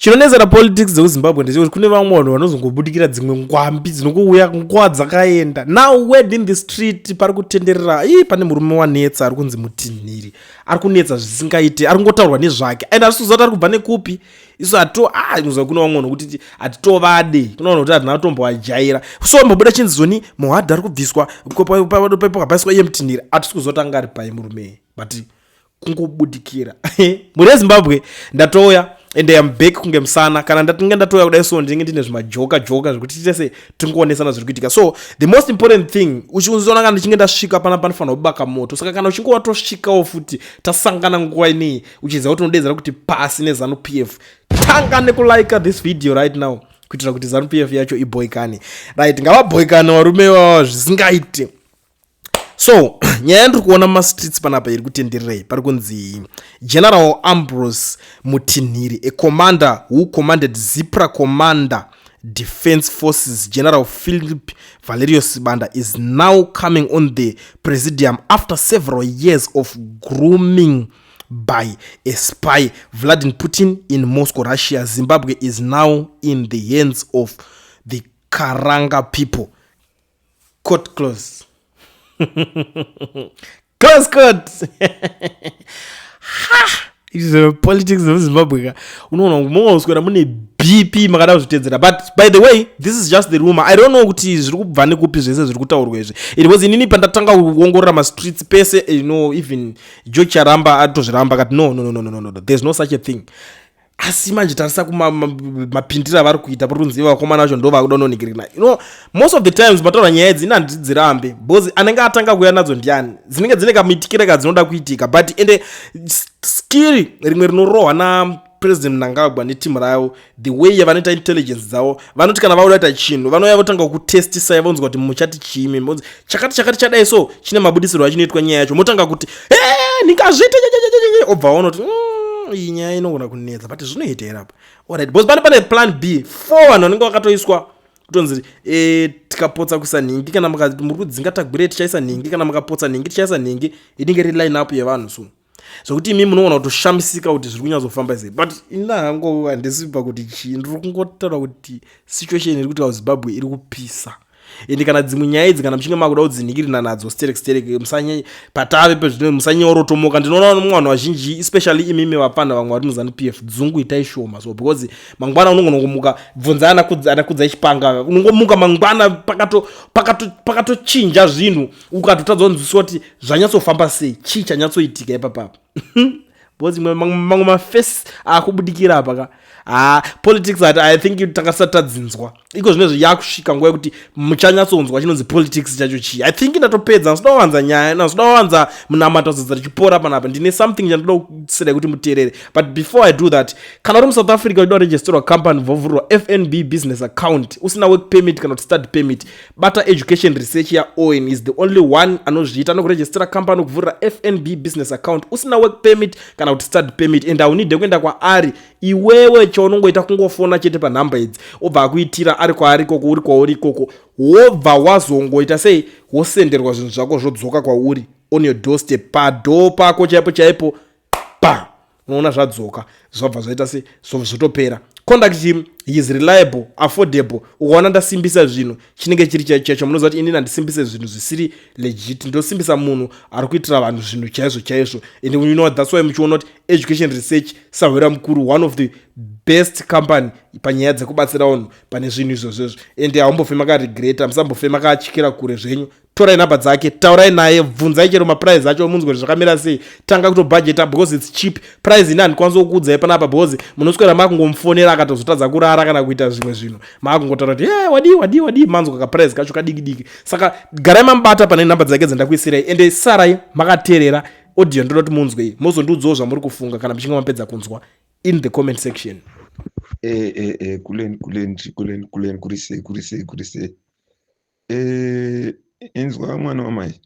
Chinonetsera politics dzekuZimbabwe ndechekuti kune vamwe vanhu vanozongobudikira dzimwe ngwambi dzinongouya nguva dzakaenda. Now word in the street, pari kutenderera ii, pane murume wanetsa ari kunzi Mutinhiri, ari kunetsa zvisingaite, ari kungotaurwa nezvake and hatisi kuziva kuti ari kubva nekupi. Isu hatito unoziva kune vamwe vanhu kuti hatitovade, kune vanhu kuti hatina kutombovajaira. So mbobuda chinzi zoni Mohadhi ari kubviswa, pakapaiswa iye Mutinhiri. Hatisi kuziva kuti anga ari pai murume, but kungobudikira. Mhuri yeZimbabwe, ndatouya and I am back kunge musana. Kana ndatinge ndatouya kudai, so ndinenge ndine zvimajoka joka zvekuti tiite se tingoonesana zviri kuitika. So the most important thing, uchizoona kana ndichinge ndasvika pana panofanira kubaka moto. Saka kana uchinge watosvikawo futi, tasangana nguva inei, uchiziva kuti unodedzera kuti pasi neZANU PF, tanga nekulike this video right now kuitira kuti ZANU PF yacho iboikane. Right, ngavaboikane varume ivava zvisingaite. So nyaya yandiri kuona mumastreets panapa iri kutendererei, pari kunzi General Ambrose Mutinhiri, a commander who commanded ZIPRA commander defense forces General Philip Valerio Sibanda, is now coming on the presidium after several years of grooming by a spy Vladimir Putin in Moscow, Russia. Zimbabwe is now in the hands of the Karanga people. Court close, close court. Ha, izvo politics dzemuZimbabwe ka, unoona munongoswera mune BP makada kuzvitedzera. But by the way, this is just the rumor. I don't know kuti zviri kubva nekupi zvese zviri kutaurwa izvi. It was inini pandatanga kuongorora mastreets pese, even George Charamba atozviramba akati, "No, no, no, no, no, no, there's no such a thing." Asi manje tarisa kumapindiro avari kuita, pari kunzi vakomana vacho ndo vakuda unonhingirikina. Most of the times mataura nyaya idzi, ina handidzirambe because anenge atanga kuuya nadzo ndiani, dzinenge dzine kamuitikire kadzinoda kuitika. But ende skill rimwe rinorohwa naPresident Mnangagwa netimu ravo, the way yavanoita intelligence dzavo, vanoti kana vauda kuita chinhu, vanouya votanga kutestisai, vonzwa kuti muchati chiimi chakati chakati chadai, so chine mabudisiro achinoitwa nyaya yacho, motanga kuti e ndingazviite, obva vaona kuti iyi nyaya inogona kunetsa, but zvinoita here apa? Alright, because pane plan B four, vanhu vanenge vakatoiswa kutonzi tikapotsa kuisa nhingi, kana muri kudzinga Tagwirei tichaisa nhingi, kana mukapotsa nhingi tichaisa nhingi. Inenge iri line up yevanhu, so zvokuti imi munoona kutoshamisika kuti zviri kunyatsofamba sei. But ina hangu handisi pakuti chii, ndiri kungotaura kuti situation iri kuitika kuZimbabwe iri kupisa. Ende kana dzimwe nyaya idzi, kana muchinge makuda kudzinhikirina nadzo sterek sterek, musanye patave pezvino, musanyorotomoka. Ndinoona mumwe vanhu vazhinji, especially imimi vapfana vamwe vari muZANU PF, dzungu itai shoma. So because mangwana unogona kumuka, bvunza ana Kudzai Chipanga, unongomuka mangwana pakatochinja zvinhu, ukatotadza kunzwiswa kuti zvanyatsofamba sei, chii chanyatsoitika ipapapa, because mamwe mafesi akubudikira apa ka. Ha, politics ati I think takasati tadzinzwa iko zvinezvi, yakusvika nguva yekuti muchanyatsonzwa chinonzi politics chacho chii. I think ndatopedza, ndinoda kuwanza nyaya, ndinoda kuwanza munamato zodza tichipora panapa. Ndine something chandoda kusirai kuti muteerere, but before I do that, kana uri muSouth Africa uchida kuregisterwa company, vovhurwa FNB business account, usina work permit kana kuti study permit, bata Education Research yaOwen. Is the only one anozviita, anokurejistera company, kuvhurira FNB business account usina work permit kana kuti study permit, and haunidhe kuenda kwaari iwewe. Chaunongoita kungofona chete panhamba idzi, obva akuitira ari kwaari ikoko, uri kwauri ikoko, wobva wazongoita sei, wosenderwa zvinhu zvako, zvodzoka kwauri on your doorstep, padoor pako chaipo chaipo pa unoona zvadzoka, zvabva zvaita se zvotopera. Contact him, he is reliable, affordable. Ukaona ndasimbisa zvinhu, chinenge chiri chaicho. Munoziva kuti inini handisimbise zvinhu zvisiri legit, ndosimbisa munhu ari kuitira vanhu zvinhu chaizvo chaizvo. And you know, that's why muchiona kuti Education Research, sahwira mukuru, one of the best company panyaya dzekubatsira vanhu pane zvinhu izvozvezvo, and haumbofe makaregreta, musambofe makatyira kure zvenyu. Torai nhamba dzake, taurai naye, bvunzai chero maprice acho, munzwe kuti zvakamira sei. Tanga kutobhajeta because it's cheap price. Ini handikwanisi kukuudzai panapa because munoswera makungomufonera, akatozotadza kurara kana kuita zvimwe zvinhu, maakungotaura kuti e wadii wadii wadii, manzwa kaprice kacho kadiki diki. Saka garai mamubata pane nhamba dzake dzandakuisirai, ende sarai makateerera audio. Ndoda kuti munzwei, mozondiudzawo zvamuri kufunga kana muchinge mapedza kunzwa in the comment section. Kulen kulen kulen kulen, kuri sei, kuri sei, kuri sei? Inzwa mwana wamai,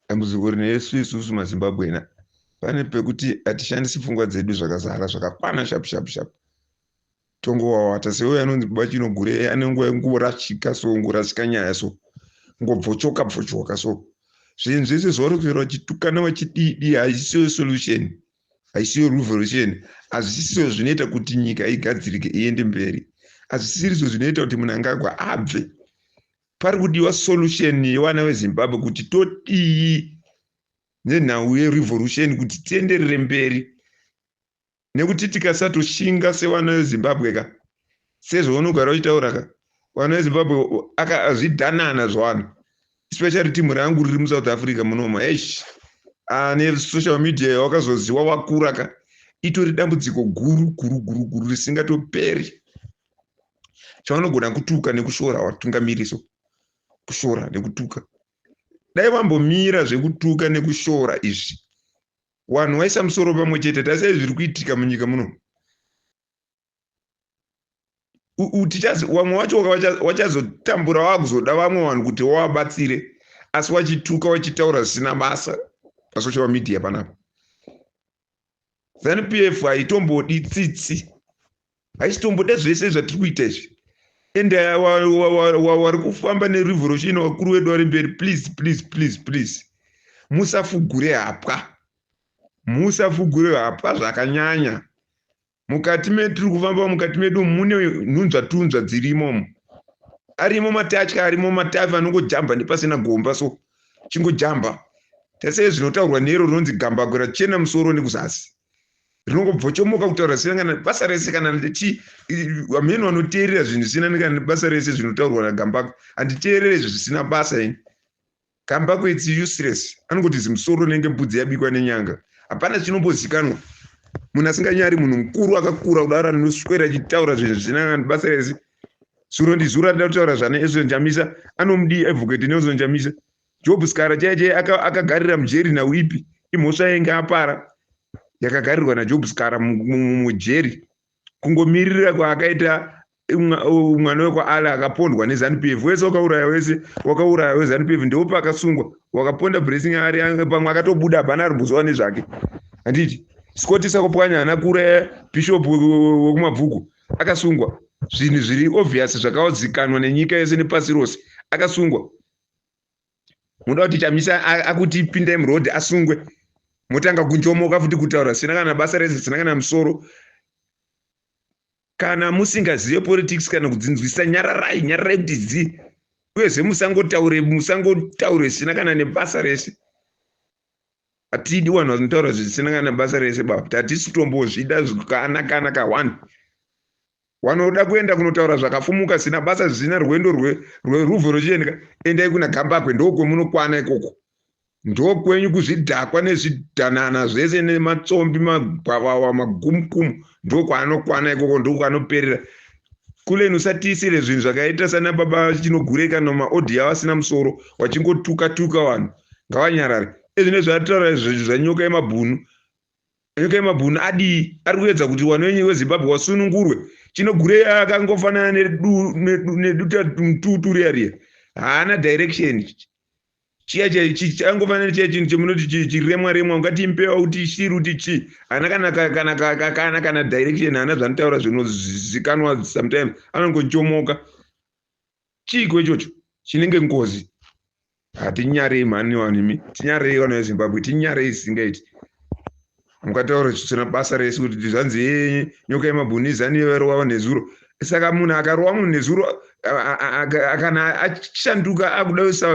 dambudziko rinesu isusu maZimbabwena pane pekuti hatishandisi pfungwa dzedu zvakazara, zvakakwana, sharp sharp sharp. Tongowawata seuyo anonzi Baba Chinogure, ane nguva yekungorashika, so ngorasika nyaya, so ngobvochoka bvochoka. So zvinhu zvese zvauri kuera vachitukana vachididi haisiyo solution. Haisiyo revolution, hazvisisiwo zvinoita kuti nyika igadzirike iende mberi, hazvisirizvo zvinoita kuti Mnangagwa abve. Pari kudiwa solution yevana veZimbabwe kuti todii nenhau yerevolution kuti tienderere mberi, nekuti tikasatoshinga sevana veZimbabwe ka, sezvaunogara uchitaura ka, vana veZimbabwe akazvidhanana zvavanhu, especially timu rangu riri muSouth Africa munoma. Eish, nesocial media yawakazoziwa wakura ka, itori dambudziko guru guru guru guru risingatoperi. Chavanogona kutuka nekushora vatungamiriso, kushora nekutuka. Dai vambomira zvekutuka nekushora izvi, vanhu vaisa musoro pamwe chete. Tasai zviri kuitika munyika muno. Vamwe vacho vachazotambura vakuzoda vamwe vanhu kuti vavabatsire, asi vachituka, vachitaura zvisina basa pasocial media panapa. ZANU PF haitombodi tsitsi, haichitomboda zvese zvatiri kuita izvi. Ende vari kufamba nerevolution, vakuru vedu vari mberi, please, please, please, please, musafugure hapwa, musafugure hapwa zvakanyanya. Mukati metiri kufamba, mukati medu mune nhunzvatunzva dzirimomo, arimo matatya, arimo matafi anongojamba nepasina gomba, so chingojamba. Tasei zvinotaurwa nero rinonzi Gambagwe, rachena musoro nekuzasi, rinongobvochomoka kutaura zvisina kana basa rese kana chi. Vamheni vanoteerera zvinhu zvisina kana basa rese zvinotaurwa naGambagwe. Handiteerere izvo zvisina basa ini. Gambakwe, it's useless. Anongoti zimusoro rinenge mbudzi yabikwa nenyanga, hapana chinombozikanwa. Munhu asinganyari, munhu mukuru akakura kudaro, anoswera achitaura zvinhu zvisina kana basa rese. Zuro ndizuro arida kutaura zvana Nelson Chamisa. Anomudii Advocate Nelson Chamisa? Job Sikhala chaiye chaiye akagarira mujeri nhau ipi? Imhosva yainge apara yakagarirwa naJob Sikhala mujeri, kungomirira kwaakaita mwana wekwaali akapondwa neZANU PF. Wese wakauraya, wese wakauraya weZANU PF ndipo paakasungwa. Wakaponda Blessing ari pamwe akatobuda, hapana arimbozova nezvake, handiti? Scott Sakupwanya haana kuuraya bishop wekuMabvuku, akasungwa. Zvinhu zviri obvious zvakazikanwa nenyika yese nepasi rose, akasungwa. Munoda kuti Chamisa akuti pindai muroad asungwe, motanga kunjomoka futi kutaura zvisina kana basa rese, zvisina kana musoro. Kana musingazive politics kana kudzinzwisa, nyararai, nyararai kuti zi. Uyezve musangotaure, musangotaure zvisina kana nebasa rese. Hatidi vanhu vanotaura zvisina kana basa rese baba, hatisi kutombozvida kana kana ka1. Wanoda kuenda kunotaura zvakafumuka zvisina basa, zvisina rwendo rweruvhoro, endai kuna Gambakwe, ndokwemunokwana ikoko, ndokwenyu kuzvidhakwa nezvidhanana zvese nematsombi, magwavawa, magumukumu, ndokwaanokwana ikoko, ndokwaanoperera. Kuleni usatiisire zvinhu zvakaita sana baba Chinogurei kana maaudio avo asina musoro, wachingotuka tuka vanhu. Ngavanyarare. Ezvine zvataura zvanyoka yemabhunu, Nyoka yemabhunu adii? Ari kuedza kuti vanhu venyu veZimbabwe wasunungurwe. Chinogurei akangofanana neduta mututu riya riya, haana direction. Chiya changofanana chiya chinhu chemunoti chiremwa remwa, ungati impewa, uti shiri, uti chii, haana kana direction, haana zvanotaura zvinozikanwa. Sometimes anongochomoka. Chiiko ichocho chinenge ngozi? Hatinyarei mhani vanhu imi, tinyarei vanhu veZimbabwe, tinyarei zvisingaiti. Mukataura zvisina basa rese kuti zvanzi nyoka yemabhunu izani yavarova nezuro. Saka munhu akarova munhu nezuro, kana achishanduka akuda kuisa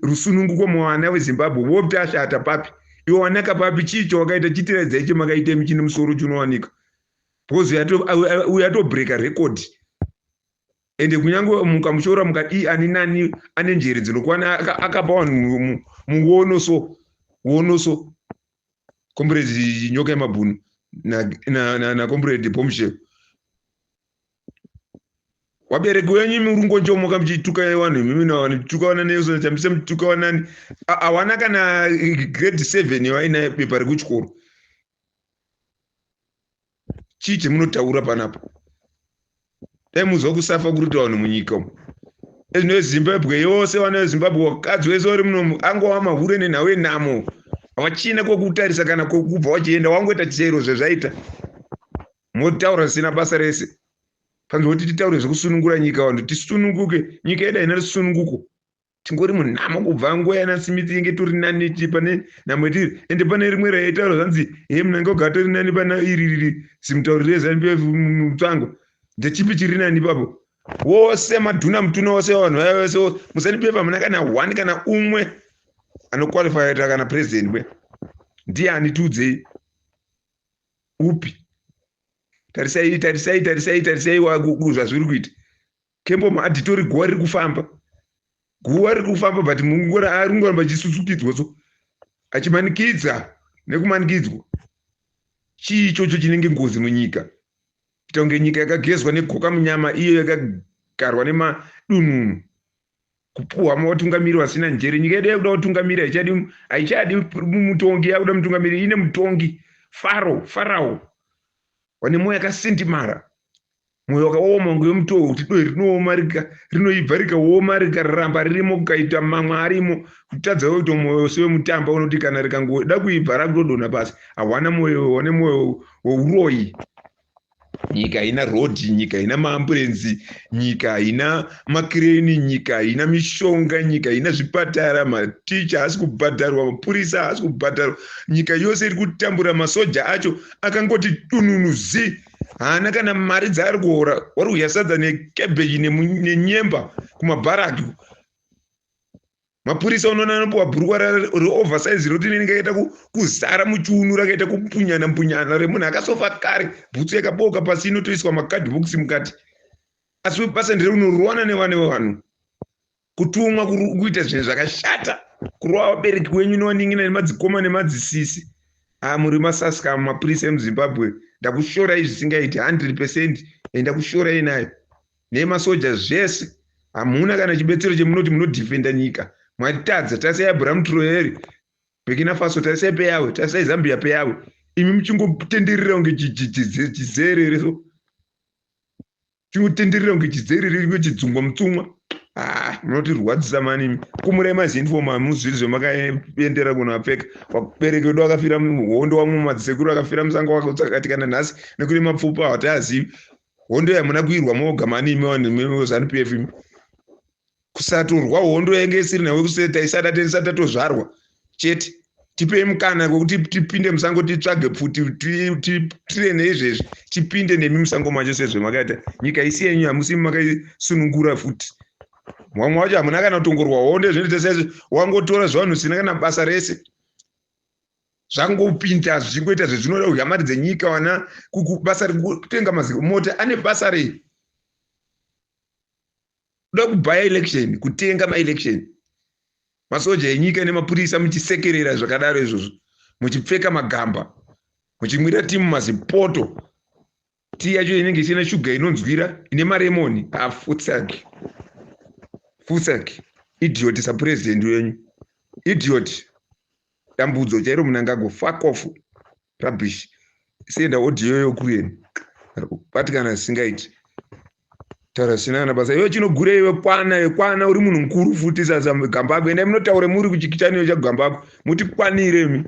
rusununguko muvana veZimbabwe, voti ashata papi? Iwe wanaka papi? Chii chawakaita? Chitiraidzai chemakaita imi chine musoro chinowanika, because uyu atobreaka record. Ende kunyange mukamushora mukadii, ani nani ane njere dzinokwana, akapa vanhu muono so uono so. Comrade Nyoka yemabhunu nacomrade Bombshell, wabereki wenyu muri kungonjomoka muchituka vanhu imimi, navanhu vana Nelson Chamisa, muchituka vanani, hawana kana grade 7 vainayo, bepa rekuchikoro. Chii chemunotaura panapa? Dai muzwa kusafa kuri kuita vanhu munyika umu. Ezvino Zimbabwe yose, vana veZimbabwe, vakadzi vese vari munomu angova mahure nenhau yenhamo, havachina kwekutarisa kana kwekubva vachienda, wangoita chero zvezvaita. Motaura zvisina basa rese panzvimbo kuti titaure zvekusunungura nyika, vanhu tisununguke. Nyika yedu haina rusununguko. Tingori munhamo kubva nguva yana Smith, inge tori nani pane nhamo yetiri. Ende pane rimwe raitaura zvanzi, "He, Mnangagwa atori nani pana iri riri zimutauriri reZANU PF Mutsvangwa." Ndechipi chiri nani ipapo? Wose madhuna mutuna, wose vanhu vaya vese muZANU PF, hamuna kana one, kana umwe anoqualifyita kana president we. Ndiani? Tiudzei upi? Tarisai, tarisai, tarisai, tarisai zvazviri kuita. Kembo maadhitori, guva riri kufamba, guva riri kufamba, but ari kungoramba achisusukidzwa so, achimanikidza nekumanikidzwa. Chii ichocho chinenge ngozi munyika, kuita kunge nyika yakagezwa negoka munyama, iyo yakagarwa nemadununu, kupuhwa vatungamiri vasina njere? Nyika yedu yakuda kutungamiri, haichadi, haichadi mutongi, yakuda mutungamiri. Ine mutongi Faro, Farao wane mwoyo yakasindimara, mwoyo wakaoma kunge wemutoo, kuti doi rinooma, rinoibva, rikaoma, rikaramba ririmo, kukaita mamwe arimo, kutadza kuita mwoyo sewemutamba unoti kana rikangoda kuibva rakutodonha pasi. Hawana mwoyo, wane mwoyo weuroyi. Nyika haina rodhi, nyika haina maamburenzi, nyika haina makireni, nyika haina mishonga, nyika haina zvipatara, maticha haasi kubhadharwa, mapurisa haasi kubhadharwa, nyika yose iri kutambura. Masoja acho akangoti dununu zi, haana kana mari dzaari kuhora, wari kudya sadza nekebheji nenyemba kumabharaki. Mapurisa unoona anopiwa bhurukwa reoversize roti rinenge rakaita kuzara muchiunu, rakaita kupunyana punyana, remunhu akasofa kare, bhutsu yakaboka pasi, inotoiswa makadhibhokisi mukati. Asi basa nderekunorwana nevane vevanhu, kutumwa kuita zvinhu zvakashata, kurova vabereki wenyu nevanin'ina nemadzikoma nemadzisisi. A, muri masaska, mapurisa emuZimbabwe, ndakushorai zvisingaiti 100%. Ndakushorai nayo nemasoja zvese. Hamuna kana chibetsero chemunoti munodhifenda nyika. Mwatadza. Tarisai Abraham Traore, Burkina Faso, tarisai peyavo, tarisai Zambia peyavo, imi muchingotenderera kunge chizerere so, chingotenderera kunge chizerere, kunge chidzungwa mutsumwa. Ah, munotirwadzisa mani imi. Kumurai maziuniform amuzviri zvemakaendera kunoapfeka. Vabereki vedu vakafira muhondo, wamwe madzisekuru akafira musango, wakatsakatika kana nhasi nekune mapfupa hatiazivi. Hondo yamuna kuirwa moga mani imi vanhu veZANU PF imi. Kusatorwa hondo yainge isiri nawe taisada, tisati tatozvarwa chete. Tipei mukana wekuti tipinde musango, titsvage pfuti, tirene izvezvi, tipinde nemi musango macho sezvemakaita. Nyika isi yenyu, hamusi makaisunungura futi. Vamwe vacho hamuna kana kutongorwa hondo, zvinoita saizvo, wangotora zvavanhu zvisina kana basa rese, zvangopinda zvichingoita zvezvinoda, kudya mari dzenyika. Wana basa rekutenga mazimota ane basa rei? Kuda kubhaya election, kutenga maelection, masoja enyika nemapurisa, muchisekerera zvakadaro izvozvo, muchipfeka magamba, muchimwira tii mumazipoto, tii yacho inenge isina shuga, inonzwira ine maremoni. Afutsaki, futsaki, idiot sapurezidendi wenyu, idiot, dambudzo chairo Mnangagwa. Fuck off, rubbish. Senda audio yokureni batikana zvisingaiti, taura zvisina kana basa. Iwe chinogura, iwe kwana, iwe kwana, uri munhu mukuru futi sasa Gambakwe. Endai munotaure muri kuchikichaniyo chaGambakwe, mutikwanire mi.